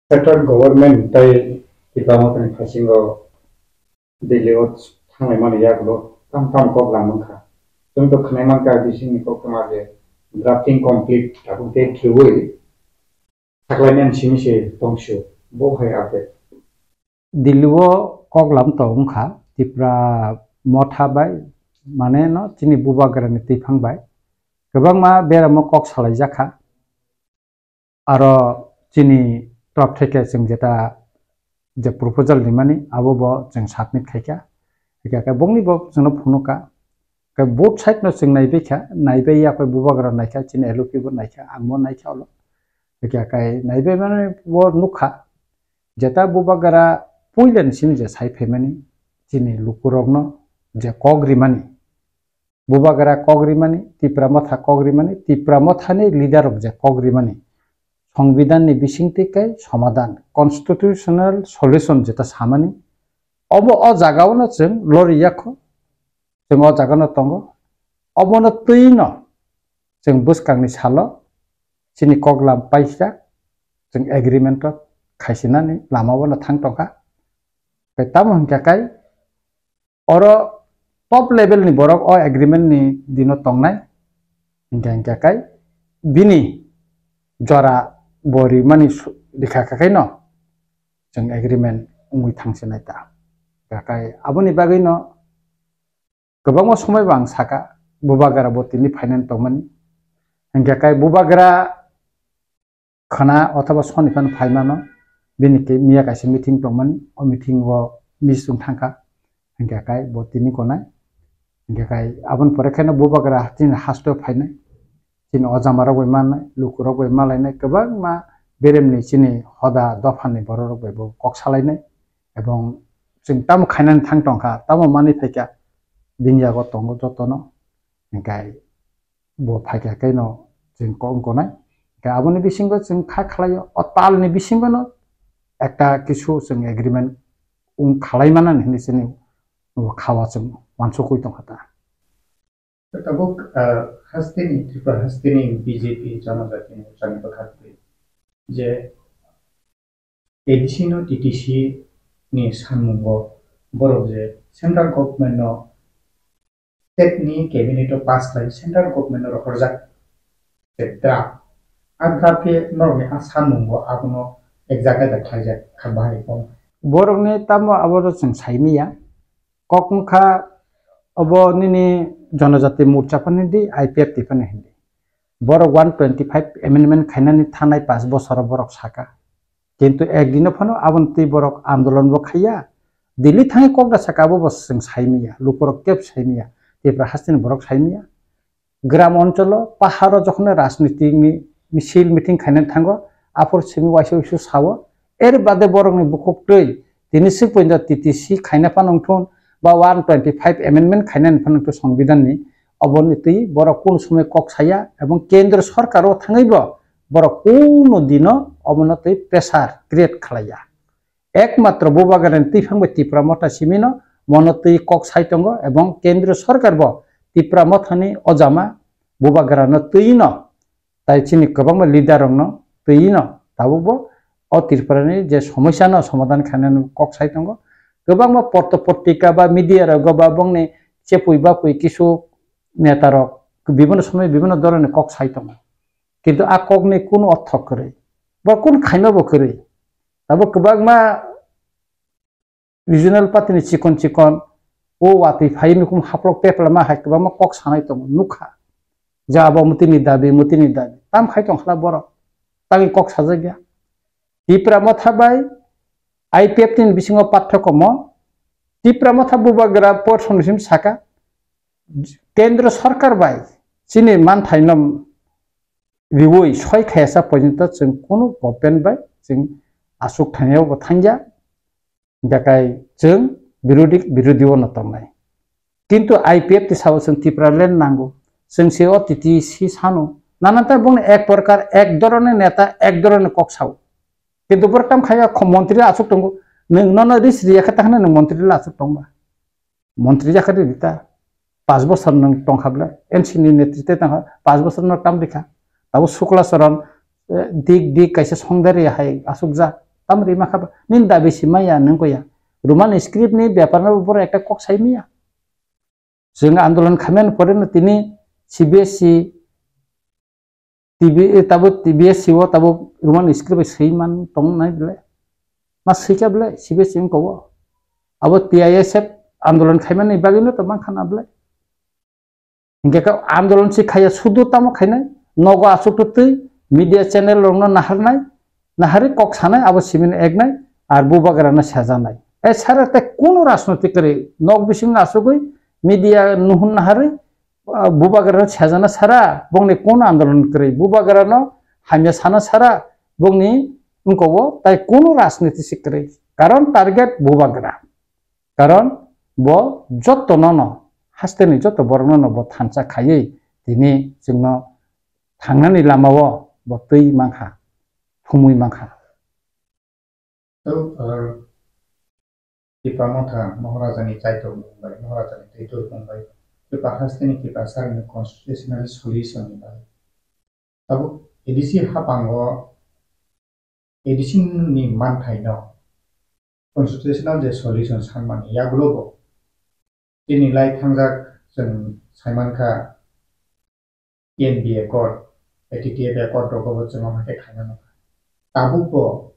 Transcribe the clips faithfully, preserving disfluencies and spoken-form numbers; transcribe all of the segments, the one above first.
Central government tei Tipra Mothani phasingo Delhi o thanglaimani yagulo tam tam kok lam wngkha. Chwng to khwnai mankha bisingni koktwma je drafting complete tabuk date rwui thaklainani simi se tongsu bo hai update. Delhi o kok lam to wngkha Tipra Motha bai, mane no chini Bubagrani twiphang bai kwbangma beramo kok salaijakha. Aro chini top theke chwng jeta je proposal rimani abo bo chwng submit khaikha. Hikha khe bongni bo chwngno phunukha. Khe both side no chwng naibaikha, naibai yakhe Bubagra naikha, chini L O P bo naikha, ang bo naikha olo. Hikha khe naibai mani bo nukha. Jeta Bubagra puilani simi je sai phaimani chini lukurokno je kok rimani. Bubagra kok rimani, Tipra Motha kok rimani, Tipra Mothani leader rok je kok rimani, Songbidanni bisingtwi kai somadan, constitutional solution jeta samani, obo o jagao no chwng lori yakho, chwng o jagano tongo, obono twino chwng bwskangni salo chini koklam paisa chwng agreement rok khaisinani lamao no thang tongkha. Tei tamo hwnkha kai oro top level ni borok o agreement ni dino tongnai, hingkha hingkha kai bini jora bo rimani su-, rikha kha khaino chwng agreement wngwi thangsinai ta. Hingkha kai aboni bagwino kwbangma somoi bo ang saka, Bubagra bo tini phainani tongmani, hingkha kai Bubagra khwna othoba soni phano phaimano, bini khe miya kaisa meeting tongmani, o meeting o miss wng thangkha, hingkha kai bo tini konai, hingkha kai aboni pore kheno Bubagra chini haste o phainai, chini ojama rok bai mannai, luku rok bai malainai, kwbangma beremni chini hoda dophani borok rok bai bo kok salainai, ebong chwng tamo khainani thang tongkha, tamo manwi phaikha, bini yago tongo jotono, hingkha bo phaikha khe no chwng kok wng konai. Khe aboni bisingo chwng kha khlaio, o talni bisingo no ekta kisu chwng agreement wng khlai manani hinwi chini bo kha o chwng uansukwi tongkha ta. Tabuk, ah, hasteni, Tripura hasteni B J P Janajati Morchani bwkhaktwi je A D C no T T C ni sanmungo borok je central government no state ni cabinet o pass khlai central government no rohorjak je draft. A draft khe norokni a sanmungo abono exact kaida khlaijak kha bahai kok. Borokni tamo abo chwng saimanya. Kok wngkha obo nini Janajati Morcha phano hindi, I P F T phano hindi. Borok one twenty five amendment khainani thanai pash bosoro borok saka. Kintu ek dino phano aboni twi borok andolon bo khaiya. Delhi thangwi kok da saka abo bo chwng saimanya, lukurok kebo saimanya, Tripura hasteni borok saimanya. Gram oncholo, paharo jokhon rajniti ni misil meeting khainani thango, aphuru simi waisa waisa sao, er bade borokni bukhuk twi tini swk poito T T C khaina phano wngthun, ba one twenty five amendment khainani phano wngthun Songbidan ni, oboni twi borok kunu somoi kok saya, ebong kendro sorkar o thangwi bo borok kunu dino obono twi pressure create khlaiya. Ekmatro Bubagrani twiphang bai Tipra Motha simino mono twi kok sai tongo, ebong kendriyo sorkar bo Tipra Mothani ojama Bubagrano twino, tai chini kwbangma leader rokno twino tabukbo o Tripurani je somosyano somadhan khainani kok sai tongo. Kwbangma porto portika ba media rogo ba bongni chepui bapui kisu neta rok bibhinno somoy bibhinno dhoroner kok sai tongo. Kintu a kokni kunu ortho kwrwi, bo kunu khaima bo kwrwi. Abo kwbangma regional party ni chikon chikon o watwi phai nukhung haplok peplama hai kwbangma kok sanai tongo nukha. Ja abo mutini dabi, mutini dabi. Tam khai tong khala borok. Tangwi kok sajak ya. Tipra Motha bai I P F T ni bisingo pathokyo mo. Tipra Motha Bubagra por somni sim saka. Kendro sorkar bai chini manthaino riui soi khayasa porjonto chwng kunu government bai chwng aswk thangya bo thangya, hingkha kai chwng birodhi, birodhi o no tongnai. Kintu I P F T sao chwng Tipraland nango, chwng se o T T C sano, nananta bongni ek prokar, ek dhoroner neta, ek dhoroner kok sao. Kintu borok tam khaya kho montri aswk tongo, nwng nono ris riya khe takhna nwng montri la aswk tongba. Montri jakha rita, pash bosor nwng tongkha bwle, N C ni netrite tongkha, pash bosor no tam rikha. Abo Sukla Charan, eh, dik dik kaisa songdari hai asukjak. Tamo rima kha ba? Nini dabi si maya nung ko ya. Roman script ni bepar no boro ekta kok sai maya. Chwng andolon khaimani pore no tini C B S E, T B, eh, tabo T B S C o tabo Roman script bai swi man tong nai bele. Ma swi kha bele C B S C wngkha o. Abo T I S F andolon khaimani bagwi no to man khana bele. Hinkhe khe andolon si khaiya sudu tamo khainai. Nogo aswk twi media channel rokno naharnai, naharwi kok sanai, abo simino eknai, ar bubagrano sejanai. E sara tei kunu rajnotik kwrwi nok bisingo asugwi media nuhun naharwi, ah, bubagrano sejana sara, bongni kunu andolon kwrwi, bubagrano hamya sana sara, bongni wngkogo tai kunu rajniti se kwrwi. Karon target bubagra. Karon bo jotono no, hasteni joto borokno no bo thansa khaiwi tini chwngno thangnani lamao bo twi mankha, thumwi mankha. Tok, ah, Tipra Motha Maharaja ni Chaitor mung bai, Maharaja ni Taitor mung bai, Tipra hasteni Tipra sarni constitutional solution ni bai. Tabuk A D C hapango A D C ni manthai no constitutional je solution sanmani yagulo bo tini lai thangjak chwng saimankha T N B accord, A T T F accord rogo bo chwng omo khe khaina nangkha. Tabuk bo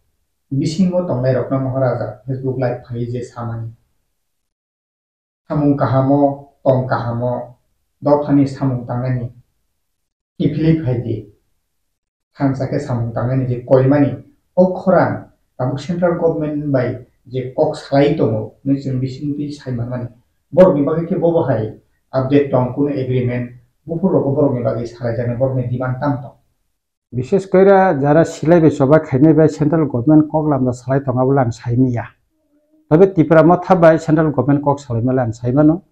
bisingo tongnai rokno Maharaja Facebook live phai je samani. Samung kahamo, tong kahamo, dophani samung tangnani kiphilwi phai di. Thansa khe samung tangnani je koimani, o khorang tabuk central government bai je kok salai tongo, nwi chwng bisingtwi sai manmani. Borokni bagwi khe bobo hai update tong, kunu agreement, buphur rogo borokni bagwi salaijaknai, borokni demand tamo tong? Bishes koira jara silai bai choba khainai bai central government kok lamda salai tong abole ang sai manya. Tobe Tipra Motha bai central government kok salai male ang sai mano.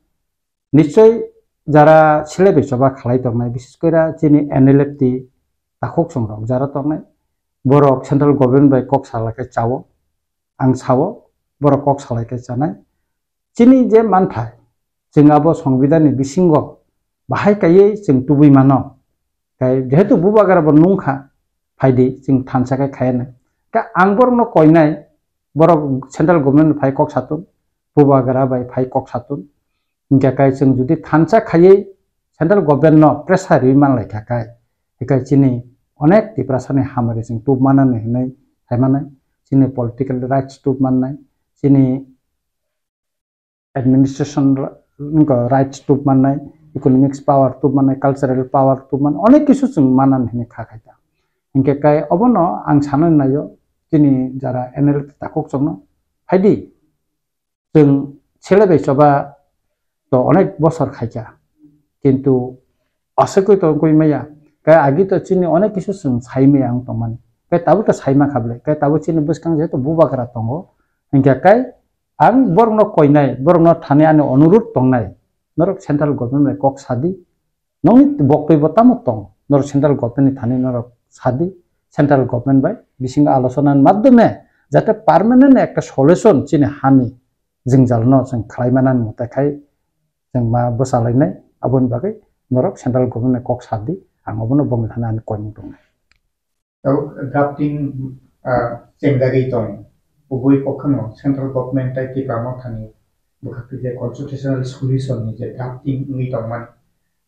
Nischoi jara silai bai choba khalai tongnai, bishes koira chini N L F T takhuk songrok jara tongnai, borok central government bai kok salai khe chao, ang sao, borok kok salai khe chanai. Chini je manthai, chwng abo Songbidanni bisingo bahai kaiwi chwng tubui mano. Kai jehetu bubagra bo nungkha, phaidi chwng thansa khe khaiya nai. Ka ang borokno koinai, borok central government phai kok satun, bubagra bai phai kok satun. Hinkhe kai chwng jodi thansa khaiwi central government no pressure riwi manlai kha kai, hikai chini onek Tiprasani hamari chwng tub manani hinwi hai manai, chini political rights tub mannai, chini administration wngkha rights tub mannai, economics power tub mannai, cultural power tub mannai, onek kisu chwng manan hinwi kha khai ta. Hinkhe kai obono ang sanani naio, chini jara N L F takhuk chwngno phaidi, chwng sele bai choba to onek bosor khaikha, kintu aswkwi tongwi maya, kai agi to chini onek kisu chwng sai maya wng tongmani, kai tabuk to sai mankha bwle, kai tabuk chini bwskang jehetu bubagra tongo, hinkhe kai ang borokno koinai, borokno thani ani onurudh tongnai, norok central government bai kok sadi, nokni boktwi bo tamo tong, norok central government ni thani norok sadi, central government bai bisingo alochona ni madhyome jate permanent ekta solution chini hani jwngjal no chwng khlai manani mwtai khai chwng ma bwchalainai, aboni bagwi norok central government bai kok sadi, ang obono bongni thani ani koimung tongnai. Tabuk drafting, ah, chengjagwi tong. Kubui kokhano central government tei Tipra Mothani bwkhak twi je constitutional solution ni je drafting wngwi tongmani.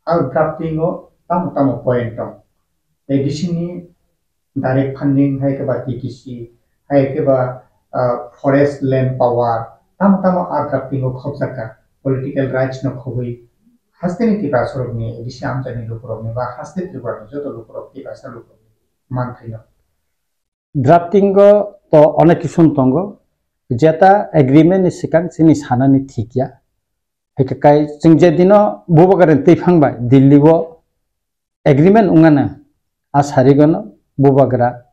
A drafting o tamo tamo point tong. A D C ni direct funding hai khe ba T T C, hai khe ba, ah, forest land power, tamo tamo a drafting o khobjak kha. Political rights no khobwi hasteni Tiprasa rokni A D C amchaini lukurokni ba haste Tripura ni joto lukurok Tiprasa lukurokni manthaino. Drafting o to onek kisu tongo, jeta agreement ni swkang chini sanani thik ya. Hwnkhe kai chwng je dino bubagra ni twiphang bai Delhi o agreement wngmano, a sarigono bubagra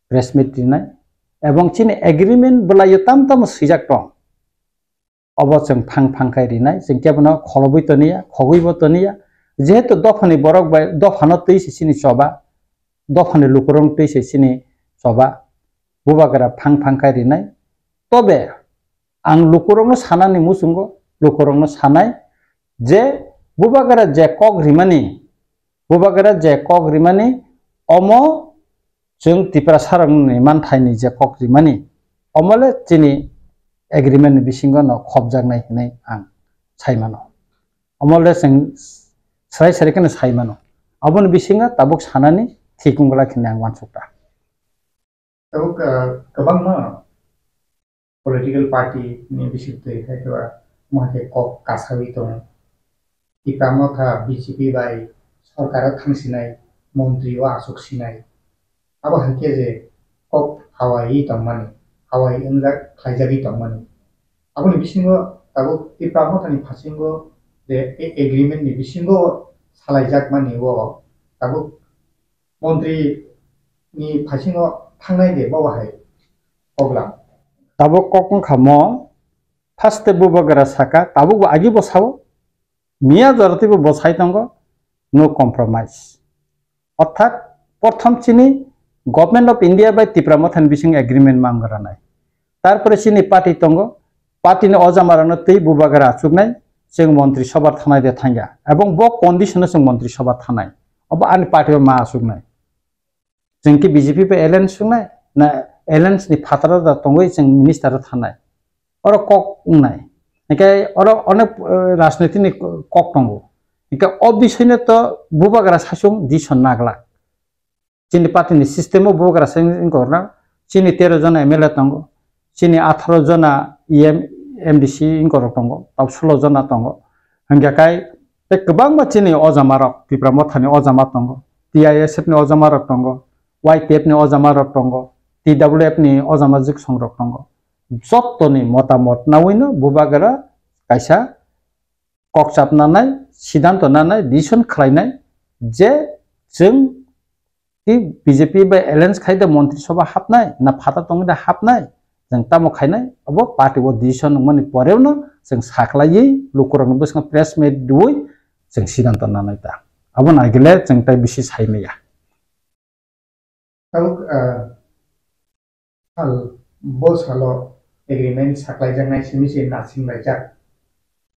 press meet rinai, ebong chini agreement bwlaio tam tamo swijak tong. Obo chwng phang phang khai rinai, chwng kebono kholobwi toniya, khogwibo toniya. Jehetu dophani borok bai dophano twi se chini choba, dophani lukurok twi se chini choba, bubagra phang phang khai rinai. Tobe ang lukurokno sanani muchungo, lukurokno sanai je bubagra je kok rimani, bubagra je kok rimani, omo chwng Tiprasarokni manthaini je kok rimani, Omo le chini agreement ni bisingo no khopjaknai hinwi ang sai mano. Omo le chwng swrai swrai kheno sai mano. Aboni bisingo tabuk sanani thik wngwla hinwi ang uansukha. Tabuk, ah, kwbangma political party ni bising twi hai khe ba, omo hai khe kok kasawi tongo. Tipra Motha B J P bai sorkar o thang sinai, montri o achuk sinai. Abo hai khe je kok hawai tongmani, hawai wngjak khlaijagwi tongmani. Aboni bisingo tabuk Tipra Motha ni phasingo je a-, agreement ni bisingo salaijakmani o tabuk montri ni phasingo thangnai de bo hai kok lam. Tabuk kok wngkha mo, first bubagra saka, tabuk bo agi bo sao, miya jora twibo bo sai tongo, no compromise. Orthat, prothom chini Government of India bai Tipra Motha ni bising agreement mangra nai. Tarpore chini party tongo, party ni ojamarokno twi bubagra achuknai, chwng montri sabha thanai de thangya. Ebong bo condition o chwng montri sabha thanai. Obo ani party o ma achuknai. Chwng ki B J P bai alliance wngnai, na alliance ni phataro da tongwi chwng minister o thanai. Oro kok wngnai. Hinkhe oro onek, eh, rajniti ni kok tongo. Hinkhe o bisoi no to bubagra saichung decision naglak. Chini party ni system o bubagra sai wngkha na, chini tero jona M L A tongo, chini atharo jona E M, M D C wngkha rok tongo, tau sulo jona tongo. Hinkhe kai tei kwbangma chini ojamarok, Tipra Mothani ojama tongo, T I S F ni ojamarok tongo, Y T F ni ojamarok tongo, T W F ni ojama jiksongrok tongo. Jottoni motamot nawino bubagra kaisa kok chap nanai, siddhanto nanai, decision khlainai je chwng tei B J P bai alliance khai da Montri Sabha hapnai, na phataro tongwi da hapnai, chwng tamo khainai, abo party o decision wngmani poreno chwng saklaiwi lukurokni bwskango press meet rwui chwng siddhanto nanai ta. Abo naigile chwng tai bisi saimaya. Tabuk, ah, sal, bo salo agreement saklaijaknai simi se nasinglai jak.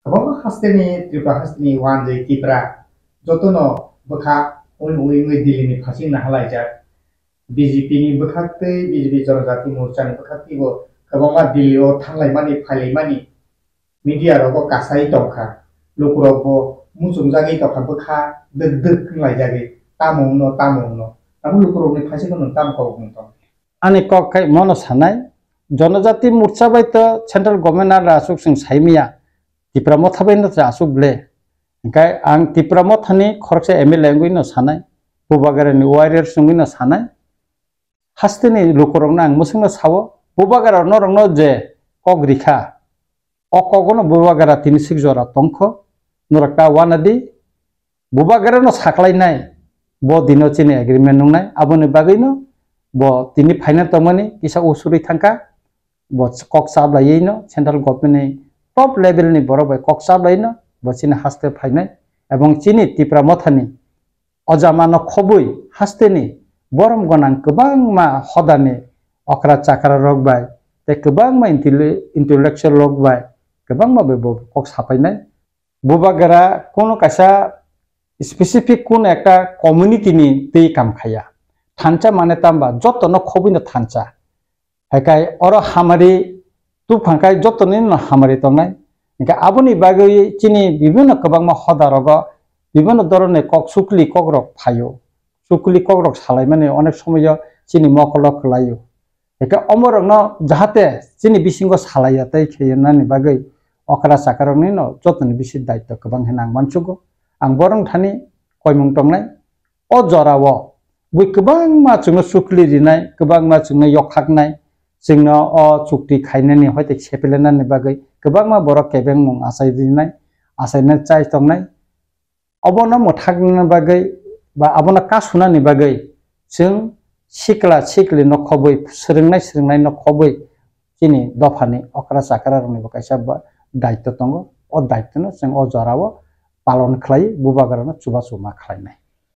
Kwbangma hasteni Tripura hasteni wanjwi Tipra jotono bwkha ui ui ui Delhi ni phasing nahalaijak. B J P ni bwkhak tei B J P Jonojati Morcha ni bwkhak teibo kwbangma Delhi o thanglaimani phailaimani media rogo kasai tongkha. Lukurokbo muchungjagwi tongkha bwkha dwk dwk wnglaijagwi tamo wngno tamo wngno. Abo lukurokni phaisingno nwng tamo kok wng tong? Ani kok khai mono sanai, Jonojati Morcha bai to central government no aswk chwng saimaya, Tipra Motha bai no aswk ble. Hinkhe ang Tipra Mothani khoroksa M L A wngwi no sanai, Bubagrani warriors wngwi no sanai. Hasteni lukurokno ang mwswkno sao, Bubagra norokno je kok rikha, o kogono Bubagra tini sik jora tongkho, norok ta wanadi, Bubagrano saklainai, bo dino chini agreement nungnai, aboni bagwino bo tini phaina tongmani kisa usurwi thangkha, bo kok chaplaiwi no central government ni top level ni borok bai kok chaplaiwi no bo chini haste phainai, ebong chini Tipra Mothani ojama no khobwi hasteni borom gwnang kwbangma hodani okra chakra rok bai tei kwbangma intele-, intellectual rok bai kwbangma bai bo kok sapainai. Bubagra kunu kaisa specific kunu ekta community ni twi kam khaiya. Thansa mane tamba joto no khobwi no thansa. Hai khe oro hamari tubphang khe joto ni no hamari tongnai. Hinkhe aboni bagwi chini bibhinno kwbangma hoda rogo bibhinno dhoroner kok sukli kok rok phaio. Sukli kok rok salaimani onek somoyo chini mokolo kwlaio. Hinkhe omorokno jahate chini bisingo salaiya tei kheyna ni bagwi okra chakra rokni no jotoni bisi daityo kwbang hinwi ang uansugo. Ang borok thani koimung tongnai. O jorao bui kwbangma chwngno sukli rinai, kwbangma chwngno yokhaknai, chwngno o chukti khainani hoite sepelenani bagwi kwbangma borok kebengmung achai rinai, achaina chai tongnai. Obono mwthakna bagwi ba abono kasunani bagwi chwng sikla sikli no khobwi, swrwngnai swrwngnai no khobwi chini dophani okra chakra rokni bo kaisa ba daityo tongo. O daityo no chwng o jorao palon khlai, bubagra no chubachu ma khlainai.